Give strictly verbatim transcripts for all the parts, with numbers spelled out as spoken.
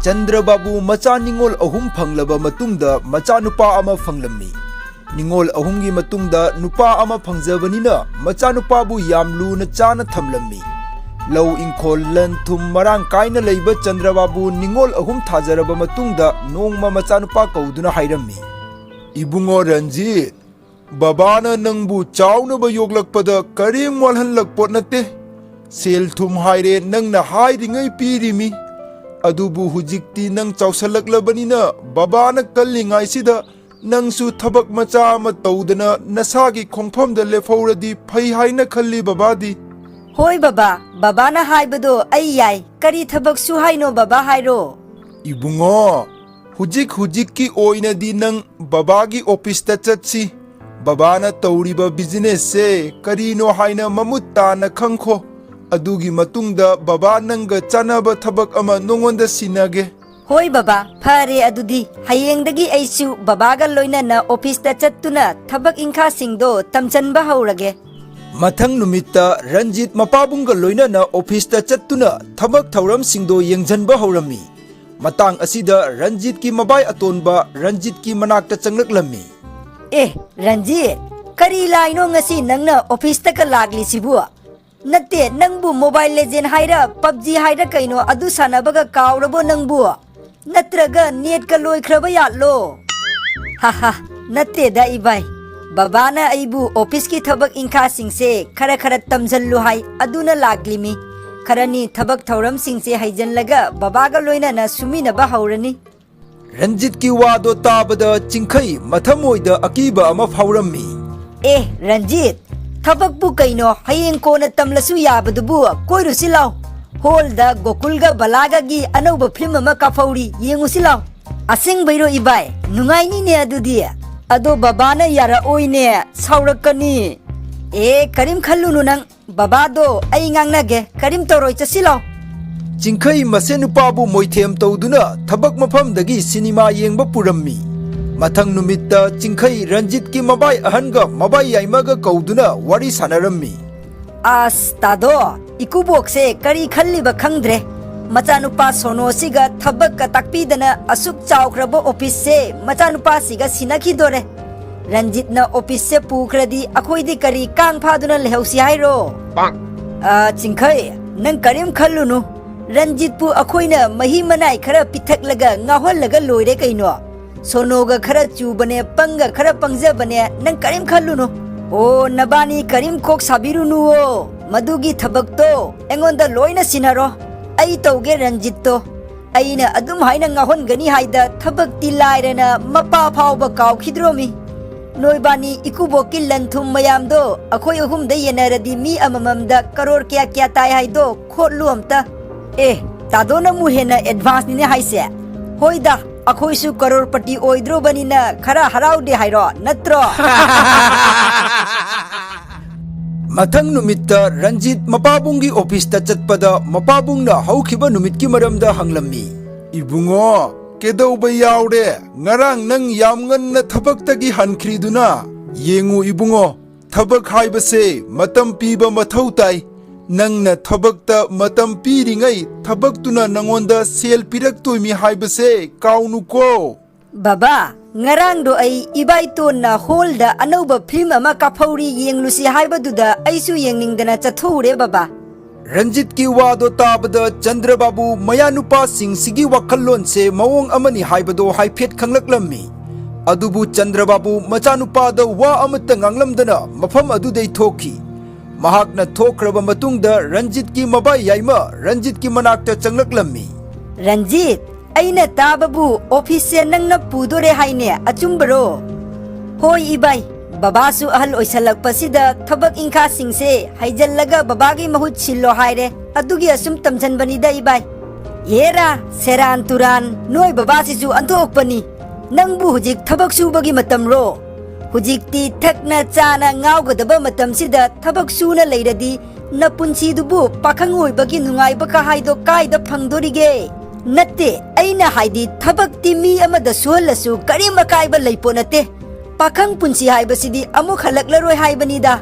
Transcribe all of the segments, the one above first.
ꯆꯟꯗ꯭ꯔꯕꯥꯕꯨ ꯃꯆꯥ ꯅꯤꯉꯣꯜ ꯑꯍꯨꯝ ꯐꯪꯂꯕ ꯃꯇꯨꯡꯗ ꯃꯆꯥꯅꯨꯄꯥ ꯑꯃ ꯐꯪꯂꯝꯃꯤ꯫ ꯅꯤꯉꯣꯜ ꯑꯍꯨꯝꯒꯤ ꯃꯇꯨꯡꯗ ꯅꯨꯄꯥ ꯑꯃ ꯐꯪꯖꯕꯅꯤꯅ ꯃꯆꯥꯅꯨꯄꯥꯕꯨ ꯌꯥꯝ ꯂꯨꯅ ꯆꯥꯅ ꯊꯝꯂꯝꯃꯤ꯫ ꯂꯧ ꯏꯪꯈꯣꯜ, ꯂꯟ ꯊꯨꯝ ꯃꯔꯥꯡ ꯀꯥꯏꯅ ꯂꯩꯕ ꯆꯟꯗ꯭ꯔꯕꯥꯕꯨ ꯅꯤꯉꯣꯜ ꯑꯍꯨꯝ ꯊꯥꯖꯔꯕ ꯃꯇꯨꯡꯗ ꯅꯣꯡꯃ ꯃꯆꯥꯅꯨꯄꯥ ꯀꯧꯗꯨꯅ ꯍꯥꯏꯔꯝꯃꯤ, "ꯏꯕꯨꯡꯉꯣ ꯔꯟꯖꯤꯠ, ꯕꯕꯥꯅ ꯅꯪꯕꯨ ꯆꯥꯎꯅꯕ ꯌꯣꯛꯂꯛꯄꯗ ꯀꯔꯤꯝ ꯋꯥꯠꯍꯜꯂꯛꯄꯣꯠ ꯅꯠꯇꯦ꯫ ꯁꯦꯜ ꯊꯨꯝ ꯍꯥꯏꯔꯦ ꯅꯪꯅ ꯍꯥꯏꯔꯤꯉꯩ ꯄꯤꯔꯤꯃꯤ꯫ ꯑꯗꯨꯕꯨ ꯍꯧꯖꯤꯛꯇꯤ ꯅꯪ ꯆꯥꯎꯁꯜꯂꯛꯂꯕꯅꯤꯅ ꯕꯕꯥꯅ ꯀꯜꯂꯤꯉꯥꯏꯁꯤꯗ ꯅꯪꯁꯨ ꯊꯕꯛ ꯃꯆꯥ ꯑꯃ ꯇꯧꯗꯅ ꯅꯁꯥꯒꯤ ꯈꯣꯡꯐꯝꯗ ꯂꯦꯞꯍꯧꯔꯗꯤ ꯐꯩ ꯍꯥꯏꯅ ꯈꯜꯂꯤ ꯕꯕꯥꯗꯤ꯫" "ꯍꯣꯏ ꯕꯕꯥ, ꯕꯕꯥꯅ ꯍꯥꯏꯕꯗꯣ ꯑꯩ ꯌꯥꯏ꯫ ꯀꯔꯤ ꯊꯕꯛ ꯁꯨ ꯍꯥꯏꯅꯣ ꯕꯕꯥ, ꯍꯥꯏꯔꯣ?" "ꯏꯕꯨꯡꯉꯣ, ꯍꯧꯖꯤꯛ ꯍꯧꯖꯤꯛꯀꯤ ꯑꯣꯏꯅꯗꯤ ꯅꯪ ꯕꯕꯥꯒꯤ ꯑꯣꯐꯤꯁꯇ ꯆꯠꯁꯤ꯫ ꯕꯕꯥꯅ ꯇꯧꯔꯤꯕ ꯕꯤꯖꯤꯅꯦꯁꯁꯦ ꯀꯔꯤꯅꯣ ꯍꯥꯏꯅ ꯃꯃꯨꯠ ꯇꯥꯅ ꯈꯪꯈꯣ꯫ ꯑꯗꯨꯒꯤ ꯃꯇꯨꯡꯗ ꯕꯕꯥ ꯅꯪꯒ ꯆꯥꯟꯅꯕ ꯊꯕꯛ ꯑꯃ ꯅꯉꯣꯟꯗ ꯁꯤꯟꯅꯒꯦ꯫" "ꯍꯣꯏ ꯕꯕꯥ, ꯐꯔꯦ ꯑꯗꯨꯗꯤ꯫ ꯍꯌꯦꯡꯗꯒꯤ ꯑꯩꯁꯨ ꯕꯕꯥꯒ ꯂꯣꯏꯅꯅ ꯑꯣꯐꯤꯁꯇ ꯆꯠꯇꯨꯅ ꯊꯕꯛ ꯏꯪꯈꯥꯁꯤꯡꯗꯣ ꯇꯝꯁꯤꯟꯕ ꯍꯧꯔꯒꯦ꯫" ꯃꯊꯪ ꯅꯨꯃꯤꯠꯇ ꯔꯟꯖꯤꯠ ꯃꯄꯥꯕꯨꯡꯒ ꯂꯣꯏꯅꯅ ꯑꯣꯐꯤꯁꯇ ꯆꯠꯇꯨꯅ ꯊꯕꯛ ꯊꯧꯔꯝꯁꯤꯡꯗꯣ ꯌꯦꯡꯁꯤꯟꯕ ꯍꯧꯔꯝꯃꯤ꯫ ꯃꯇꯥꯡ ꯑꯁꯤꯗ ꯔꯟꯖꯤꯠꯀꯤ ꯃꯕꯥꯏ ꯑꯇꯣꯟꯕ ꯔꯟꯖꯤꯠꯀꯤ ꯃꯅꯥꯛꯇ ꯆꯪꯂꯛꯂꯝꯃꯤ꯫ "ꯑꯦ, ꯔꯟꯖꯤꯠ, ꯀꯔꯤ ꯂꯥꯏꯅꯣ ꯉꯁꯤ ꯅꯪꯅ ꯑꯣꯐꯤꯁꯇꯒ ꯂꯥꯛꯂꯤꯁꯤꯕꯨ? ꯅꯠꯇꯦ, ꯅꯪꯕꯨ ꯃꯣꯕꯥꯏꯜ ꯂꯦꯖꯦꯟ ꯍꯥꯏꯔ, ꯄꯞꯖꯤ ꯍꯥꯏꯔ ꯀꯩꯅꯣ, ꯑꯗꯨ ꯁꯥꯟꯅꯕꯒ ꯀꯥꯎꯔꯕꯣ ꯅꯪꯕꯨ? ꯅꯠꯇ꯭ꯔꯒ ꯅꯦꯠꯀ ꯂꯣꯏꯈ꯭ꯔꯕ ꯌꯥꯠꯂꯣ?" "ꯍꯥ ꯍꯥ, ꯅꯠꯇꯦꯗ ꯏꯕꯥꯏ꯫ ꯕꯕꯥꯅ ꯑꯩꯕꯨ ꯑꯣꯐꯤꯁꯀꯤ ꯊꯕꯛ ꯏꯪꯈꯥꯁꯤꯡꯁꯦ ꯈꯔ ꯈꯔ ꯇꯝꯖꯜꯂꯨ ꯍꯥꯏ, ꯑꯗꯨꯅ ꯂꯥꯛꯂꯤꯃꯤ꯫ ꯈꯔꯅꯤ ꯊꯕꯛ ꯊꯧꯔꯝꯁꯤꯡꯁꯦ ꯍꯩꯖꯜꯂꯒ ꯕꯕꯥꯒ ꯂꯣꯏꯅꯅ ꯁꯨꯃꯤꯟꯅꯕ ꯍꯧꯔꯅꯤ꯫" ꯔꯟꯖꯤꯠꯀꯤ ꯋꯥꯗꯣ ꯇꯥꯕꯗ ꯆꯤꯡꯈꯩ ꯃꯊꯃꯣꯏꯗ ꯑꯀꯤꯕ ꯑꯃ ꯐꯥꯎꯔꯝꯃꯤ꯫ "ꯑꯦ ꯔꯟꯖꯤꯠ, ꯊꯕꯛꯄꯨ ꯀꯩꯅꯣ, ꯍꯌꯦꯡ ꯀꯣꯟꯅ ꯇꯝꯂꯁꯨ ꯌꯥꯕꯗꯨꯕꯨ꯫ ꯀꯣꯏꯔꯨꯁꯤ ꯂꯥꯎ, ꯍꯣꯜꯗ ꯒꯣꯀꯨꯜꯒ ꯕꯂꯥꯒꯒꯤ ꯑꯅꯧꯕ ꯐꯤꯂꯝ ꯑꯃ ꯀꯥꯞꯍꯧꯔꯤ, ꯌꯦꯡꯉꯨꯁꯤ ꯂꯥꯎ꯫" "ꯑꯁꯦꯡꯕꯩꯔꯣ ꯏꯕꯥꯏ? ꯅꯨꯡꯉꯥꯏꯅꯤꯅꯦ ꯑꯗꯨꯗꯤ꯫" "ꯑꯗꯣ ꯕꯕꯥꯅ ꯌꯥꯔꯛꯑꯣꯏꯅꯦ, ꯁꯥꯎꯔꯛꯀꯅꯤ꯫" "ꯑꯦ, ꯀꯔꯤꯝ ꯈꯜꯂꯨꯅꯨ ꯅꯪ, ꯕꯕꯥꯗꯣ ꯑꯩ ꯉꯥꯡꯅꯒꯦ, ꯀꯔꯤꯝ ꯇꯧꯔꯣꯏ, ꯆꯠꯁꯤ ꯂꯥꯎ꯫" ꯆꯤꯡꯈꯩ ꯃꯁꯦꯟ ꯅꯨꯄꯥꯕꯨ ꯃꯣꯏꯊꯦꯝ ꯇꯧꯗꯨꯅ ꯊꯕꯛ ꯃꯐꯝꯗꯒꯤ ꯁꯤꯅꯤꯃꯥ ꯌꯦꯡꯕ ꯄꯨꯔꯝꯃꯤ꯫ ꯃꯊꯪ ꯅꯨꯃꯤꯠꯇ ꯆꯤꯡꯈꯩ ꯔꯟꯖꯤꯠꯀꯤ ꯃꯕꯥꯏ ꯑꯍꯟꯒ ꯃꯕꯥꯏ ꯌꯥꯏꯃꯒ ꯀꯧꯗꯨꯅ ꯋꯥꯔꯤ ꯁꯥꯟꯅꯔꯝꯃꯤ꯫ "ꯑꯁ ꯇꯥꯗꯣ, ꯏꯀꯨꯕꯣꯛꯁꯦ ꯀꯔꯤ ꯈꯜꯂꯤꯕ ꯈꯪꯗ꯭ꯔꯦ꯫ ꯃꯆꯥꯅꯨꯄꯥ ꯁꯣꯅꯣꯁꯤꯒ ꯊꯕꯛꯀ ꯇꯥꯛꯄꯤꯗꯅ ꯑꯁꯨꯛ ꯆꯥꯎꯈ꯭ꯔꯕ ꯑꯣꯐꯤꯁꯁꯦ ꯃꯆꯥꯅꯨꯄꯥꯁꯤꯒ ꯁꯤꯟꯅꯈꯤꯗꯣꯔꯦ꯫ ꯔꯟꯖꯤꯠꯅ ꯑꯣꯐꯤꯁꯁꯦ ꯄꯨꯈ꯭ꯔꯗꯤ ꯑꯩꯈꯣꯏꯗꯤ ꯀꯔꯤ ꯀꯥꯡ ꯐꯥꯗꯨꯅ ꯂꯩꯍꯧꯁꯤ ꯍꯥꯏꯔꯣ? ꯑ, ꯆꯤꯡꯈꯩ, ꯅꯪ ꯀꯔꯤꯝ ꯈꯜꯂꯨꯅꯨ꯫ ꯔꯟꯖꯤꯠꯄꯨ ꯑꯩꯈꯣꯏꯅ ꯃꯍꯤ ꯃꯅꯥꯏ ꯈꯔ ꯄꯤꯊꯛꯂꯒ ꯉꯥꯎꯍꯜꯂꯒ ꯂꯣꯏꯔꯦ ꯀꯩꯅꯣ꯫ ꯁꯣꯅꯣꯒ ꯈꯔ ꯆꯨꯕꯅꯦ, ꯄꯪꯒ ꯈꯔ ꯄꯪꯖꯕꯅꯦ, ꯅꯪ ꯀꯔꯤꯝ ꯈꯜꯂꯨꯅꯨ꯫ ꯑꯣ, ꯅꯕꯥꯅꯤ ꯀꯔꯤꯝ ꯀꯣꯛ ꯁꯥꯕꯤꯔꯨꯅꯨꯋꯣ꯫ ꯃꯗꯨꯒꯤ ꯊꯕꯛꯇꯣ ꯑꯩꯉꯣꯟꯗ ꯂꯣꯏꯅ ꯁꯤꯟꯅꯔꯣ꯫ ꯑꯩ ꯇꯧꯒꯦ ꯔꯟꯖꯤꯠꯇꯣ꯫ ꯑꯩꯅ ꯑꯗꯨꯝ ꯍꯥꯏꯅ ꯉꯥꯎꯍꯟꯒꯅꯤ ꯍꯥꯏꯗ ꯊꯕꯛꯇꯤ ꯂꯥꯏꯔꯅ ꯃꯄꯥ ꯐꯥꯎꯕ ꯀꯥꯎꯈꯤꯗ꯭ꯔꯣꯃꯤ꯫ ꯅꯣꯏꯕꯥꯅꯤ ꯏꯀꯨꯕꯣꯛꯀꯤ ꯂꯟ ꯊꯨꯝ ꯃꯌꯥꯝꯗꯣ ꯑꯩꯈꯣꯏ ꯑꯍꯨꯝꯗ ꯌꯦꯟꯅꯔꯗꯤ ꯃꯤ ꯑꯃꯃꯝꯗ ꯀꯔꯣꯔ ꯀꯌꯥ ꯀꯌꯥ ꯇꯥꯏ ꯍꯥꯏꯗꯣ ꯈꯣꯠꯂꯨ ꯑꯝꯇ꯫ ꯑꯦ, ꯇꯥꯗꯣꯅ ꯑꯃꯨꯛ ꯍꯦꯟꯅ ꯑꯦꯗꯚꯥꯟꯁꯅꯤꯅꯦ ꯍꯥꯏꯁꯦ꯫ ꯍꯣꯏꯗ, ꯑꯩꯈꯣꯏꯁꯨ ꯀꯔꯣꯔꯄꯇꯤ ꯑꯣꯏꯗ꯭ꯔꯣꯕꯅꯤꯅ ꯈꯔ ꯍꯔꯥꯎꯗꯦ ꯍꯥꯏꯔꯣ, ꯅꯠꯇ꯭ꯔꯣ? ꯃꯊꯪ ꯅꯨꯃꯤꯠꯇ ꯔꯟꯖꯤꯠ ꯃꯄꯥꯕꯨꯡꯒꯤ ꯑꯣꯐꯤꯁꯇ ꯆꯠꯄꯗ ꯃꯄꯥꯕꯨꯡꯅ ꯍꯧꯈꯤꯕ ꯅꯨꯃꯤꯠꯀꯤ ꯃꯔꯝꯗ ꯍꯪꯂꯝꯃꯤ꯫ "ꯏꯕꯨꯡꯉꯣ, ꯀꯩꯗꯧꯕ ꯌꯥꯎꯔꯦ? ꯉꯔꯥꯡ ꯅꯪ ꯌꯥꯝ ꯉꯟꯅ ꯊꯕꯛꯇꯒꯤ ꯍꯟꯈ꯭ꯔꯤꯗꯨꯅ? ꯌꯦꯡꯉꯨ ꯏꯕꯨꯡꯉꯣ, ꯊꯕꯛ ꯍꯥꯏꯕꯁꯦ ꯃꯇꯝ ꯄꯤꯕ ꯃꯊꯧ ꯇꯥꯏ꯫ ꯅꯪꯅ ꯊꯕꯛꯇ ꯃꯇꯝ ꯄꯤꯔꯤꯉꯩ ꯊꯕꯛꯇꯨꯅ ꯅꯉꯣꯟꯗ ꯁꯦꯜ ꯄꯤꯔꯛꯇꯣꯏꯃꯤ ꯍꯥꯏꯕꯁꯦ ꯀꯥꯎꯅꯨꯀꯣ꯫" ꯕꯕꯥ, ꯉꯔꯥꯡꯗꯣ ꯑꯩ ꯏꯕꯥꯏꯇꯣꯟꯅ ꯍꯣꯜꯗ ꯑꯅꯧꯕ ꯐꯤꯂꯝ ꯑꯃ ꯀꯥꯞꯍꯧꯔꯤ, ꯌꯦꯡꯂꯨꯁꯤ ꯍꯥꯏꯕꯗꯨꯗ ꯑꯩꯁꯨ ꯌꯦꯡꯅꯤꯡꯗꯅ ꯆꯠꯊꯣꯛꯎꯔꯦ ꯕꯕꯥ꯫ ꯔꯟꯖꯤꯠꯀꯤ ꯋꯥꯗꯣ ꯇꯥꯕꯗ ꯆꯟꯗ꯭ꯔꯕꯥꯕꯨ ꯃꯌꯥꯅꯨꯄꯥꯁꯤꯡꯁꯤꯒꯤ ꯋꯥꯈꯜꯂꯣꯟꯁꯦ ꯃꯑꯣꯡ ꯑꯃꯅꯤ ꯍꯥꯏꯕꯗꯣ ꯍꯥꯏꯐꯦꯠ ꯈꯪꯂꯛꯂꯝꯃꯤ꯫ ꯑꯗꯨꯕꯨ ꯆꯟꯗ꯭ꯔꯕꯥꯕꯨ ꯃꯆꯥꯅꯨꯄꯥꯗ ꯋꯥ ꯑꯃꯠꯇ ꯉꯥꯡꯂꯝꯗꯅ ꯃꯐꯝ ꯑꯗꯨꯗꯩ ꯊꯣꯛꯈꯤ꯫ ꯃꯍꯥꯛꯅ ꯊꯣꯛꯈ꯭ꯔꯕ ꯃꯇꯨꯡꯗ ꯔꯟꯖꯤꯠꯀꯤ ꯃꯕꯥꯏ ꯌꯥꯏꯃ ꯔꯟꯖꯤꯠꯀꯤ ꯃꯅꯥꯛꯇ ꯆꯪꯂꯛꯂꯝꯃꯤ꯫ ꯔꯟꯖꯤꯠ, ꯑꯩꯅ ꯇꯥꯕꯕꯨ ꯑꯣꯐꯤꯁꯁꯦ ꯅꯪꯅ ꯄꯨꯗꯣꯔꯦ ꯍꯥꯏꯅꯦ, ꯑꯆꯨꯝꯕꯔꯣ? ꯍꯣꯏ ꯏꯕꯥꯏ, ꯕꯕꯥꯁꯨ ꯑꯍꯜ ꯑꯣꯏꯁꯜꯂꯛꯄꯁꯤꯗ ꯊꯕꯛ ꯏꯪꯈꯥꯁꯤꯡꯁꯦ ꯍꯩꯖꯜꯂꯒ ꯕꯕꯥꯒꯤ ꯃꯍꯨꯠ ꯁꯤꯜꯂꯣ ꯍꯥꯏꯔꯦ, ꯑꯗꯨꯒꯤ ꯑꯁꯨꯝ ꯇꯝꯁꯟꯕꯅꯤꯗ ꯏꯕꯥꯏ꯫ ꯍꯦꯔꯥ, ꯁꯦꯔꯥꯟ ꯇꯨꯔꯥꯟ, ꯅꯣꯏ ꯕꯕꯥꯁꯤꯁꯨ ꯑꯣꯟꯊꯣꯛꯄꯅꯤ꯫ ꯅꯪꯕꯨ ꯍꯧꯖꯤꯛ ꯊꯕꯛ ꯁꯨꯕꯒꯤ ꯃꯇꯝꯔꯣ? ꯍꯧꯖꯤꯛꯇꯤ ꯊꯛꯅ ꯆꯥꯅ ꯉꯥꯎꯒꯗꯕ ꯃꯇꯝꯁꯤꯗ ꯊꯕꯛ ꯁꯨꯅ ꯂꯩꯔꯗꯤ ꯅꯄꯨꯟꯁꯤꯗꯨꯕꯨ ꯄꯥꯈꯪ ꯑꯣꯏꯕꯒꯤ ꯅꯨꯡꯉꯥꯏꯕ ꯀꯍꯥꯏꯗꯣ ꯀꯥꯏꯗ ꯐꯪꯗꯣꯔꯤꯒꯦ? ꯅꯠꯇꯦ, ꯑꯩꯅ ꯍꯥꯏꯗꯤ ꯊꯕꯛꯇꯤ ꯃꯤ ꯑꯃꯗ ꯁꯨꯍꯜꯂꯁꯨ ꯀꯔꯤꯝ ꯑꯀꯥꯏꯕ ꯂꯩꯄꯣꯠ ꯅꯠꯇꯦ꯫ ꯄꯥꯈꯪ ꯄꯨꯟꯁꯤ ꯍꯥꯏꯕꯁꯤꯗꯤ ꯑꯃꯨꯛ ꯍꯜꯂꯛꯂꯔꯣꯏ ꯍꯥꯏꯕꯅꯤꯗ꯫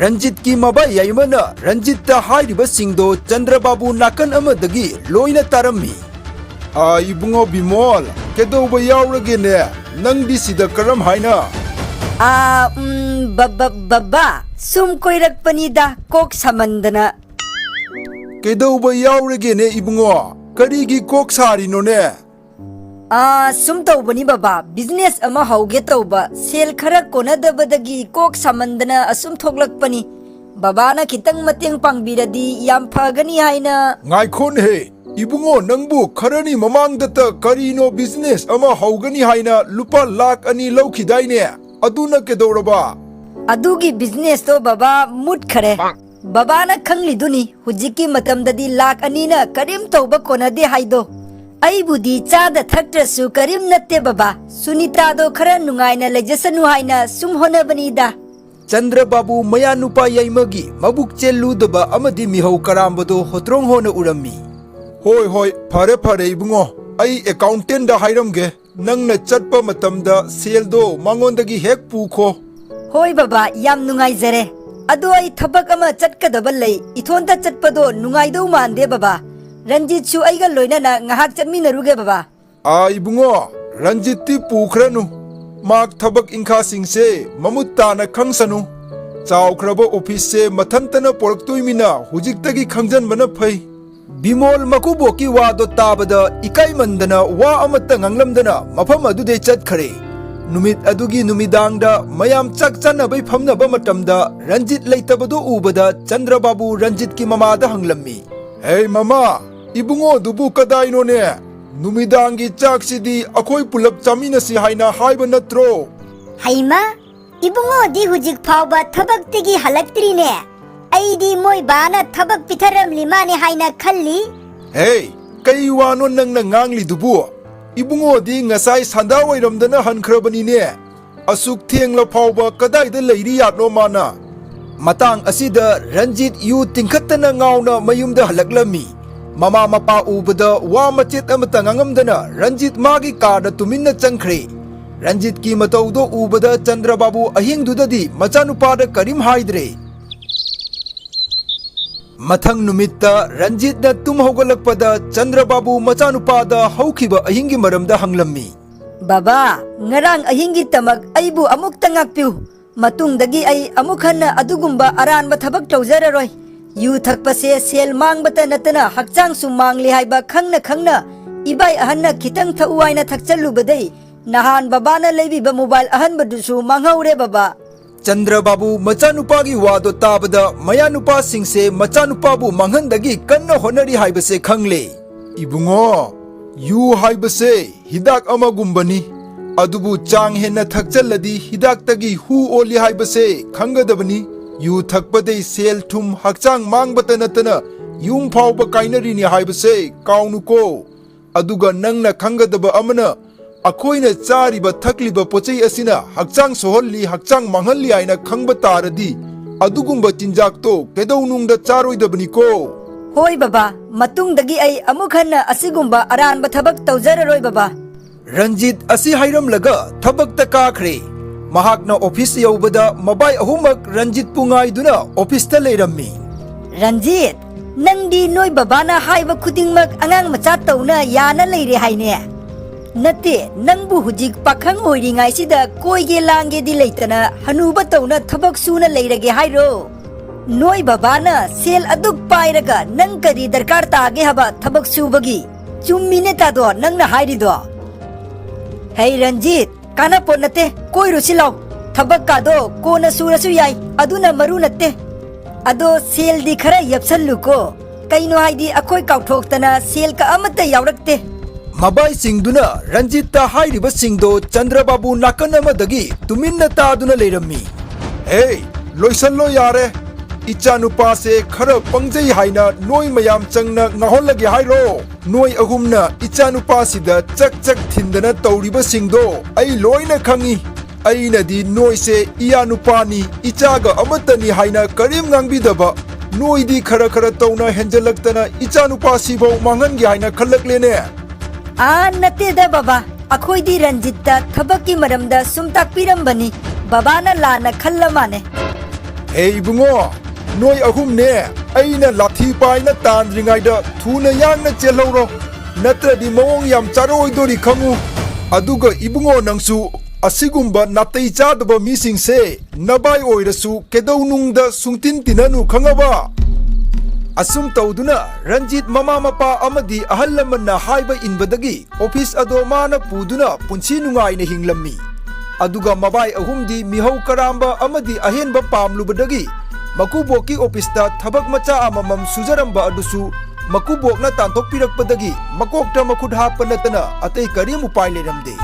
ꯔꯟꯖꯤꯠꯀꯤ ꯃꯕꯥ ꯌꯥꯏꯃꯅ ꯔꯟꯖꯤꯠꯇ ꯍꯥꯏꯔꯤꯕꯁꯤꯡꯗꯣ ꯆꯟꯗ꯭ꯔꯕꯥꯕꯨ ꯅꯥꯀꯟ ꯑꯃꯗꯒꯤ ꯂꯣꯏꯅ ꯇꯥꯔꯝꯃꯤ꯫ "ꯑꯥ, ꯏꯕꯨꯡꯉꯣ ꯕꯤꯃꯣꯜ, ꯀꯩꯗꯧꯕ ꯌꯥꯎꯔꯒꯦꯅꯦ? ꯅꯪꯗꯤ ꯁꯤꯗ ꯀꯔꯝ ꯍꯥꯏꯅ?" "ꯑꯥ, ꯎꯝ, ꯕ-, ꯕ-, ꯕꯕꯥ, ꯁꯨꯝ ꯀꯣꯏꯔꯛꯄꯅꯤꯗ, ꯀꯣꯛ ꯁꯥꯃꯟꯗꯅ꯫" "ꯀꯩꯗꯧꯕ ꯌꯥꯎꯔꯒꯦꯅꯦ ꯏꯕꯨꯡꯉꯣ? ꯀꯔꯤꯒꯤ ꯀꯣꯛ ꯁꯥꯔꯤꯅꯣꯅꯦ?" "ꯑꯥ, ꯁꯨꯝ ꯇꯧꯕꯅꯤ ꯕꯕꯥ, business ꯑꯃ ꯍꯧꯒꯦ ꯇꯧꯕ, ꯁꯦꯜ ꯈꯔ ꯀꯣꯟꯅꯗꯕꯗꯒꯤ ꯀꯣꯛ ꯁꯥꯃꯟꯗꯅ ꯑꯁꯨꯝ ꯊꯣꯛꯂꯛꯄꯅꯤ꯫ ꯕꯕꯥꯅ ꯈꯤꯇꯪ ꯃꯇꯦꯡ ꯄꯥꯡꯕꯤꯔꯗꯤ ꯌꯥꯝ ꯐꯒꯅꯤ ꯍꯥꯏꯅ꯫" "ꯉꯥꯏꯈꯣꯅꯦꯍꯦ, ꯏꯕꯨꯡꯉꯣ, ꯅꯪꯕꯨ ꯈꯔꯅꯤ ꯃꯃꯥꯡꯗꯇ ꯀꯔꯤꯅꯣ business ꯑꯃ ꯍꯧꯒꯅꯤ ꯍꯥꯏꯅ ꯂꯨꯄꯥ ꯂꯥꯈ ꯑꯅꯤ ꯂꯧꯈꯤꯗꯥꯏꯅꯦ? ꯑꯗꯨꯅ ꯀꯩꯗꯧꯔꯕ?" "ꯑꯗꯨꯒꯤ businessꯇꯣ ꯕꯕꯥ ꯃꯨꯠꯈꯔꯦ꯫ ꯕꯕꯥꯅ ꯈꯪꯂꯤꯗꯨꯅꯤ, ꯍꯧꯖꯤꯛꯀꯤ ꯃꯇꯝꯗꯗꯤ ꯂꯥꯈ ꯑꯅꯤꯅ ꯀꯔꯤꯝ ꯇꯧꯕ ꯀꯣꯟꯅꯗꯦ ꯍꯥꯏꯗꯣ꯫ ꯑꯩꯕꯨꯗꯤ ꯆꯥꯗ ꯊꯛꯇ꯭ꯔꯁꯨ ꯀꯔꯤꯝ ꯅꯠꯇꯦ ꯕꯕꯥ꯫ ꯁꯨꯅꯤꯇꯥꯗꯣ ꯈꯔ ꯅꯨꯡꯉꯥꯏꯅ ꯂꯩꯖꯁꯅꯨ ꯍꯥꯏꯅ ꯁꯨꯝ ꯍꯣꯠꯅꯕꯅꯤꯗ꯫" ꯆꯟꯗ꯭ꯔꯕꯥꯕꯨ ꯃꯌꯥꯅꯨꯄꯥ ꯌꯥꯏꯃꯒꯤ ꯃꯕꯨꯛ ꯆꯦꯜꯂꯨꯗꯕ ꯑꯃꯗꯤ ꯃꯤꯍꯧ ꯀꯔꯥꯝꯕꯗꯣ ꯍꯣꯇ꯭ꯔꯣꯡ ꯍꯣꯅ ꯎꯔꯝꯃꯤ꯫ "ꯍꯣꯏ, ꯍꯣꯏ, ꯐꯔꯦ, ꯐꯔꯦ ꯏꯕꯨꯡꯉꯣ, ꯑꯩ accountantꯗ ꯍꯥꯏꯔꯝꯒꯦ꯫ ꯅꯪꯅ ꯆꯠꯄ ꯃꯇꯝꯗ ꯁꯦꯜꯗꯣ ꯃꯉꯣꯟꯗꯒꯤ ꯍꯦꯛ ꯄꯨꯈꯣ꯫" "ꯍꯣꯏ ꯕꯕꯥ, ꯌꯥꯝ ꯅꯨꯡꯉꯥꯏꯖꯔꯦ꯫ ꯑꯗꯣ ꯑꯩ ꯊꯕꯛ ꯑꯃ ꯆꯠꯀꯗꯕ ꯂꯩ꯫ ꯏꯊꯣꯟꯇ ꯆꯠꯄꯗꯣ ꯅꯨꯡꯉꯥꯏꯗꯧ ꯃꯥꯟꯗꯦ ꯕꯕꯥ꯫ ꯔꯟꯖꯤꯠꯁꯨ ꯑꯩꯒ ꯂꯣꯏꯅꯅ ꯉꯥꯏꯍꯥꯛ ꯆꯠꯃꯤꯟꯅꯔꯨꯒꯦ ꯕꯕꯥ꯫" "ꯑꯥ, ꯏꯕꯨꯡꯉꯣ, ꯔꯟꯖꯤꯠꯇꯤ ꯄꯨꯈ꯭ꯔꯅꯨ꯫ ꯃꯍꯥꯛ ꯊꯕꯛ ꯏꯪꯈꯥꯁꯤꯡꯁꯦ ꯃꯃꯨꯠ ꯇꯥꯅ ꯈꯪꯁꯅꯨ꯫ ꯆꯥꯎꯈ꯭ꯔꯕ officeꯁꯦ ꯃꯊꯟꯇꯅ ꯄꯣꯔꯛꯇꯣꯏꯃꯤꯅ ꯍꯧꯖꯤꯛꯇꯒꯤ ꯈꯪꯖꯟꯕꯅ ꯐꯩ꯫" ꯕꯤꯃꯣꯜ ꯃꯀꯨꯕꯣꯛꯀꯤ ꯋꯥꯗꯣ ꯇꯥꯕꯗ ꯏꯀꯥꯏꯃꯟꯗꯅ ꯋꯥ ꯑꯃꯠꯇ ꯉꯥꯡꯂꯝꯗꯅ ꯃꯐꯝ ꯑꯗꯨꯗꯩ ꯆꯠꯈꯔꯦ꯫ ꯅꯨꯃꯤꯠ ꯑꯗꯨꯒꯤ ꯅꯨꯃꯤꯗꯥꯡꯗ ꯃꯌꯥꯝ ꯆꯥꯛ ꯆꯥꯅꯕꯩ ꯐꯝꯅꯕ ꯃꯇꯝꯗ ꯔꯟꯖꯤꯠ ꯂꯩꯇꯕꯗꯨ ꯎꯕꯗ ꯆꯟꯗ꯭ꯔꯕꯥꯕꯨ ꯔꯟꯖꯤꯠꯀꯤ ꯃꯃꯥꯗ ꯍꯪꯂꯝꯃꯤ꯫ "ꯍꯦ ꯃꯃꯥ, ꯏꯕꯨꯡꯉꯣꯗꯨꯕꯨ ꯀꯗꯥꯏꯅꯣꯅꯦ? ꯅꯨꯃꯤꯗꯥꯡꯒꯤ ꯆꯥꯛꯁꯤꯗꯤ ꯑꯩꯈꯣꯏ ꯄꯨꯂꯞ ꯆꯥꯃꯤꯟꯅꯁꯤ ꯍꯥꯏꯅ ꯍꯥꯏꯕ ꯅꯠꯇ꯭ꯔꯣ?" "ꯍꯩꯃꯥ, ꯏꯕꯨꯡꯉꯣꯗꯤ ꯍꯧꯖꯤꯛ ꯐꯥꯎꯕ ꯊꯕꯛꯇꯒꯤ ꯍꯜꯂꯛꯇ꯭ꯔꯤꯅꯦ꯫ ꯑꯩꯗꯤ ꯃꯣꯏ ꯕꯥꯅ ꯊꯕꯛ ꯄꯤꯊꯔꯝꯂꯤ ꯃꯥꯅꯦ ꯍꯥꯏꯅ ꯈꯜꯂꯤ꯫" "ꯍꯦ, ꯀꯩ ꯋꯥꯅꯣ ꯅꯪꯅ ꯉꯥꯡꯂꯤꯗꯨꯕꯨ? ꯏꯕꯨꯡꯉꯣꯗꯤ ꯉꯁꯥꯏ ꯁꯟꯗꯥ ꯋꯥꯏꯔꯝꯗꯅ ꯍꯟꯈ꯭ꯔꯕꯅꯤꯅꯦ꯫ ꯑꯁꯨꯛ ꯊꯦꯡꯂ ꯐꯥꯎꯕ ꯀꯗꯥꯏꯗ ꯂꯩꯔꯤ ꯌꯥꯠꯅꯣ ꯃꯥꯅ?" ꯃꯇꯥꯡ ꯑꯁꯤꯗ ꯔꯟꯖꯤꯠ ꯌꯨ ꯇꯤꯡꯈꯠꯇꯅ ꯉꯥꯎꯅ ꯃꯌꯨꯝꯗ ꯍꯜꯂꯛꯂꯝꯃꯤ꯫ ꯃꯃꯥ ꯃꯄꯥ ꯎꯕꯗ ꯋꯥ ꯃꯆꯦꯠ ꯑꯃꯠꯇ ꯉꯥꯡꯉꯝꯗꯅ ꯔꯟꯖꯤꯠ ꯃꯥꯒꯤ ꯀꯥꯔꯗ ꯇꯨꯃꯤꯟꯅ ꯆꯪꯈ꯭ꯔꯦ꯫ ꯔꯟꯖꯤꯠꯀꯤ ꯃꯇꯧꯗꯣ ꯎꯕꯗ ꯆꯟꯗ꯭ꯔꯕꯥꯕꯨ ꯑꯍꯤꯡꯗꯨꯗꯗꯤ ꯃꯆꯥꯅꯨꯄꯥꯗ ꯀꯔꯤꯝ ꯍꯥꯏꯗ꯭ꯔꯦ꯫ ꯃꯊꯪ ꯅꯨꯃꯤꯠꯇ ꯔꯟꯖꯤꯠꯅ ꯇꯨꯝ ꯍꯧꯒꯠꯂꯛꯄꯗ ꯆꯟꯗ꯭ꯔꯕꯥꯕꯨ ꯃꯆꯥꯅꯨꯄꯥꯗ ꯍꯧꯈꯤꯕ ꯑꯍꯤꯡꯒꯤ ꯃꯔꯝꯗ ꯍꯪꯂꯝꯃꯤ꯫ ꯕꯕꯥ, ꯉꯔꯥꯡ ꯑꯍꯤꯡꯒꯤꯗꯃꯛ ꯑꯩꯕꯨ ꯑꯃꯨꯛꯇ ꯉꯥꯛꯄꯤꯌꯨ꯫ ꯃꯇꯨꯡꯗꯒꯤ ꯑꯩ ꯑꯃꯨꯛ ꯍꯟꯅ ꯑꯗꯨꯒꯨꯝꯕ ꯑꯔꯥꯟꯕ ꯊꯕꯛ ꯇꯧꯖꯔꯔꯣꯏ꯫ ꯌꯨ ꯊꯛꯄꯁꯦ ꯁꯦꯜ ꯃꯥꯡꯕꯇ ꯅꯠꯇꯅ ꯍꯛꯆꯥꯡꯁꯨ ꯃꯥꯡꯂꯤ ꯍꯥꯏꯕ ꯈꯪꯅ ꯈꯪꯅ ꯏꯕꯥꯏ ꯑꯍꯟꯅ ꯈꯤꯇꯪ ꯊꯛꯎ ꯍꯥꯏꯅ ꯊꯛꯆꯜꯂꯨꯕꯗꯩ ꯅꯍꯥꯟ ꯕꯕꯥꯅ ꯂꯩꯕꯤꯕ ꯃꯣꯕꯥꯏꯜ ꯑꯍꯟꯕꯗꯨꯁꯨ ꯃꯥꯡꯍꯧꯔꯦ ꯕꯕꯥ꯫ ꯆꯟꯗ꯭ꯔꯕꯥꯕꯨ ꯃꯆꯥꯅꯨꯄꯥꯒꯤ ꯋꯥꯗꯣ ꯇꯥꯕꯗ ꯃꯌꯥꯅꯨꯄꯥꯁꯤꯡꯁꯦ ꯃꯆꯥꯅꯨꯄꯥꯕꯨ ꯃꯥꯡꯍꯟꯗꯒꯤ ꯀꯟꯅ ꯍꯣꯠꯅꯔꯤ ꯍꯥꯏꯕꯁꯦ ꯈꯪꯂꯦ꯫ ꯏꯕꯨꯡꯉꯣ, ꯌꯨ ꯍꯥꯏꯕꯁꯦ ꯍꯤꯗꯥꯛ ꯑꯃꯒꯨꯝꯕꯅꯤ꯫ ꯑꯗꯨꯕꯨ ꯆꯥꯡ ꯍꯦꯟꯅ ꯊꯛꯆꯜꯂꯗꯤ ꯍꯤꯗꯥꯛꯇꯒꯤ ꯍꯨ ꯑꯣꯜꯂꯤ ꯍꯥꯏꯕꯁꯦ ꯈꯪꯒꯗꯕꯅꯤ꯫ ꯌꯨ ꯊꯛꯄꯗꯩ ꯁꯦꯜ ꯊꯨꯝ ꯍꯛꯆꯥꯡ ꯃꯥꯡꯕꯇ ꯅꯠꯇꯅ ꯌꯨꯝ ꯐꯥꯎꯕ ꯀꯥꯏꯅꯔꯤꯅꯤ ꯍꯥꯏꯕꯁꯦ ꯀꯥꯎꯅꯨꯀꯣ꯫ ꯑꯗꯨꯒ ꯅꯪꯅ ꯈꯪꯒꯗꯕ ꯑꯃꯅ, ꯑꯩꯈꯣꯏꯅ ꯆꯥꯔꯤꯕ ꯊꯛꯂꯤꯕ ꯄꯣꯠꯆꯩ ꯑꯁꯤꯅ ꯍꯛꯆꯥꯡ ꯁꯣꯛꯍꯜꯂꯤ, ꯍꯛꯆꯥꯡ ꯃꯥꯡꯍꯜꯂꯤ ꯍꯥꯏꯅ ꯈꯪꯕ ꯇꯥꯔꯗꯤ, ꯑꯗꯨꯒꯨꯝꯕ ꯆꯤꯟꯖꯥꯛꯇꯣ ꯀꯩꯗꯧꯅꯨꯡꯗ ꯆꯥꯔꯣꯏꯗꯕꯅꯤꯀꯣ꯫ ꯍꯣꯏ ꯕꯕꯥ, ꯃꯇꯨꯡꯗꯒꯤ ꯑꯩ ꯑꯃꯨꯛ ꯍꯟꯅ ꯑꯁꯤꯒꯨꯝꯕ ꯑꯔꯥꯟꯕ ꯊꯕꯛ ꯇꯧꯖꯔꯔꯣꯏ ꯕꯕꯥ꯫ ꯔꯟꯖꯤꯠ ꯑꯁꯤ ꯍꯥꯏꯔꯝꯂꯒ ꯊꯕꯛꯇ ꯀꯥꯈ꯭ꯔꯦ꯫ ꯃꯍꯥꯛꯅ ꯑꯣꯐꯤꯁ ꯌꯧꯕꯗ ꯃꯕꯥꯏ ꯑꯍꯨꯝꯃꯛ ꯔꯟꯖꯤꯠꯄꯨ ꯉꯥꯏꯗꯨꯅ ꯑꯣꯐꯤꯁꯇ ꯂꯩꯔꯝꯃꯤ꯫ ꯔꯟꯖꯤꯠ, ꯅꯪꯗꯤ ꯅꯣꯏ ꯕꯕꯥꯅ ꯍꯥꯏꯕ ꯈꯨꯗꯤꯡꯃꯛ ꯑꯉꯥꯡ ꯃꯆꯥ ꯇꯧꯅ ꯌꯥꯅ ꯂꯩꯔꯦ ꯍꯥꯏꯅꯦ? ꯅꯠꯇꯦ, ꯅꯪꯕꯨ ꯍꯧꯖꯤꯛ ꯄꯥꯈꯪ ꯑꯣꯏꯔꯤꯉꯩꯁꯤꯗ ꯀꯣꯏꯒꯦ ꯂꯥꯡꯒꯦꯗꯤ ꯂꯩꯇꯅ ꯍꯅꯨꯕ ꯇꯧꯅ ꯊꯕꯛ ꯁꯨꯅ ꯂꯩꯔꯒꯦ ꯍꯥꯏꯔꯣ? ꯅꯣꯏ ꯕꯕꯥꯅ ꯁꯦꯜ ꯑꯗꯨꯛ ꯄꯥꯏꯔꯒ ꯅꯪ ꯀꯔꯤ ꯗꯔꯀꯥꯔ ꯇꯥꯒꯦ ꯍꯥꯏꯕ ꯊꯕꯛ ꯁꯨꯕꯒꯤ? ꯆꯨꯝꯃꯤꯅꯦ ꯇꯥꯗꯣ ꯅꯪꯅ ꯍꯥꯏꯔꯤꯗꯣ꯫ ꯍꯩ ꯔꯟꯖꯤꯠ, ꯀꯥꯟꯅꯄꯣꯠ ꯅꯠꯇꯦ, ꯀꯣꯏꯔꯨꯁꯤ ꯂꯥꯎ꯫ ꯊꯕꯛꯀꯥꯗꯣ ꯀꯣꯟꯅ ꯁꯨꯔꯁꯨ ꯌꯥꯏ, ꯑꯗꯨꯅ ꯃꯔꯨ ꯅꯠꯇꯦ꯫ ꯑꯗꯣ ꯁꯦꯜꯗꯤ ꯈꯔ ꯌꯦꯞꯁꯜꯂꯨꯀꯣ꯫ ꯀꯩꯅꯣ ꯍꯥꯏꯗꯤ ꯑꯩꯈꯣꯏ ꯀꯥꯎꯊꯣꯛꯇꯅ ꯁꯦꯜꯒ ꯑꯃꯠꯇ ꯌꯥꯎꯔꯛꯇꯦ꯫ ꯃꯕꯥꯏꯁꯤꯡꯗꯨꯅ ꯔꯟꯖꯤꯠꯇ ꯍꯥꯏꯔꯤꯕꯁꯤꯡꯗꯣ ꯆꯟꯗ꯭ꯔꯕꯥꯕꯨ ꯅꯥꯀꯟ ꯑꯃꯗꯒꯤ ꯇꯨꯃꯤꯟꯅ ꯇꯥꯗꯨꯅ ꯂꯩꯔꯝꯃꯤ꯫ ꯍꯦ, ꯂꯣꯏꯁꯜꯂꯣ ꯌꯥꯔꯦ꯫ ꯏꯆꯥꯅꯨꯄꯥꯁꯦ ꯈꯔ ꯄꯪꯖꯩ ꯍꯥꯏꯅ ꯅꯣꯏ ꯃꯌꯥꯝ ꯆꯪꯅ ꯉꯥꯎꯍꯜꯂꯒꯦ ꯍꯥꯏꯔꯣ? ꯅꯣꯏ ꯑꯍꯨꯝꯅ ꯏꯆꯥꯅꯨꯄꯥꯁꯤꯗ ꯆꯛ ꯆꯛ ꯊꯤꯟꯗꯅ ꯇꯧꯔꯤꯕꯁꯤꯡꯗꯣ ꯑꯩ ꯂꯣꯏꯅ ꯈꯪꯏ꯫ ꯑꯩꯅꯗꯤ ꯅꯣꯏꯁꯦ ꯏꯌꯥ ꯅꯨꯄꯥꯅꯤ, ꯏꯆꯥꯒ ꯑꯃꯠꯇꯅꯤ ꯍꯥꯏꯅ ꯀꯔꯤꯝ ꯉꯥꯡꯕꯤꯗꯕ, ꯅꯣꯏꯗꯤ ꯈꯔ ꯈꯔ ꯇꯧꯅ ꯍꯦꯟꯖꯜꯂꯛꯇꯅ ꯏꯆꯥꯅꯨꯄꯥꯁꯤꯐꯧ ꯃꯥꯡꯍꯟꯒꯦ ꯍꯥꯏꯅ ꯈꯜꯂꯛꯂꯦꯅꯦ꯫ ꯑꯥ, ꯅꯠꯇꯦꯗ ꯕꯕꯥ, ꯑꯩꯈꯣꯏꯗꯤ ꯔꯟꯖꯤꯠꯇ ꯊꯕꯛꯀꯤ ꯃꯔꯝꯗ ꯁꯨꯝ ꯇꯥꯛꯄꯤꯔꯝꯕꯅꯤ꯫ ꯕꯕꯥꯅ ꯂꯥꯟꯅ ꯈꯜꯂ ꯃꯥꯅꯦ꯫ ꯍꯦ ꯏꯕꯨꯡꯉꯣ, ꯅꯣꯏ ꯑꯍꯨꯝꯅꯦ, ꯑꯩꯅ ꯂꯥꯊꯤ ꯄꯥꯏꯅ ꯇꯥꯟꯗ꯭ꯔꯤꯉꯩꯗ ꯊꯨꯅ ꯌꯥꯡꯅ ꯆꯦꯜꯍꯧꯔꯣ, ꯅꯠꯇ꯭ꯔꯗꯤ ꯃꯑꯣꯡ ꯌꯥꯝ ꯆꯥꯔꯛꯑꯣꯏꯗꯣꯔꯤ ꯈꯪꯉꯨ꯫ ꯑꯗꯨꯒ ꯏꯕꯨꯡꯉꯣ, ꯅꯪꯁꯨ ꯑꯁꯤꯒꯨꯝꯕ ꯅꯥꯇꯩ ꯆꯥꯗꯕ ꯃꯤꯁꯤꯡꯁꯦ ꯅꯕꯥꯏ ꯑꯣꯏꯔꯁꯨ ꯀꯩꯗꯧꯅꯨꯡꯗ ꯁꯨꯡꯇꯤꯟ ꯇꯤꯟꯅꯅꯨ, ꯈꯪꯉꯕ? ꯑꯁꯨꯝ ꯇꯧꯗꯨꯅ ꯔꯟꯖꯤꯠ ꯃꯃꯥ ꯃꯄꯥ ꯑꯃꯗꯤ ꯑꯍꯜ ꯂꯃꯟꯅ ꯍꯥꯏꯕ ꯏꯟꯕꯗꯒꯤ ꯑꯣꯐꯤꯁ ꯑꯗꯣ ꯃꯥꯅ ꯄꯨꯗꯨꯅ ꯄꯨꯟꯁꯤ ꯅꯨꯡꯉꯥꯏꯅ ꯍꯤꯡꯂꯝꯃꯤ꯫ ꯑꯗꯨꯒ ꯃꯕꯥꯏ ꯑꯍꯨꯝꯗꯤ ꯃꯤꯍꯧ ꯀꯔꯥꯝꯕ ꯑꯃꯗꯤ ꯑꯍꯦꯟꯕ ꯄꯥꯝꯂꯨꯕꯗꯒꯤ ꯃꯀꯨꯕꯣꯛꯀꯤ ꯑꯣꯐꯤꯁꯇ ꯊꯕꯛ ꯃꯆꯥ ꯑꯃꯃꯝ ꯁꯨꯖꯔꯝꯕ ꯑꯗꯨꯁꯨ ꯃꯀꯨꯕꯣꯛꯅ ꯇꯥꯟꯊꯣꯛꯄꯤꯔꯛꯄꯗꯒꯤ ꯃꯀꯣꯛꯇ ꯃꯈꯨꯠ ꯍꯥꯞꯄ ꯅꯠꯇꯅ ꯑꯇꯩ ꯀꯔꯤꯝ ꯎꯄꯥꯏ ꯂꯩꯔꯝꯗꯦ꯫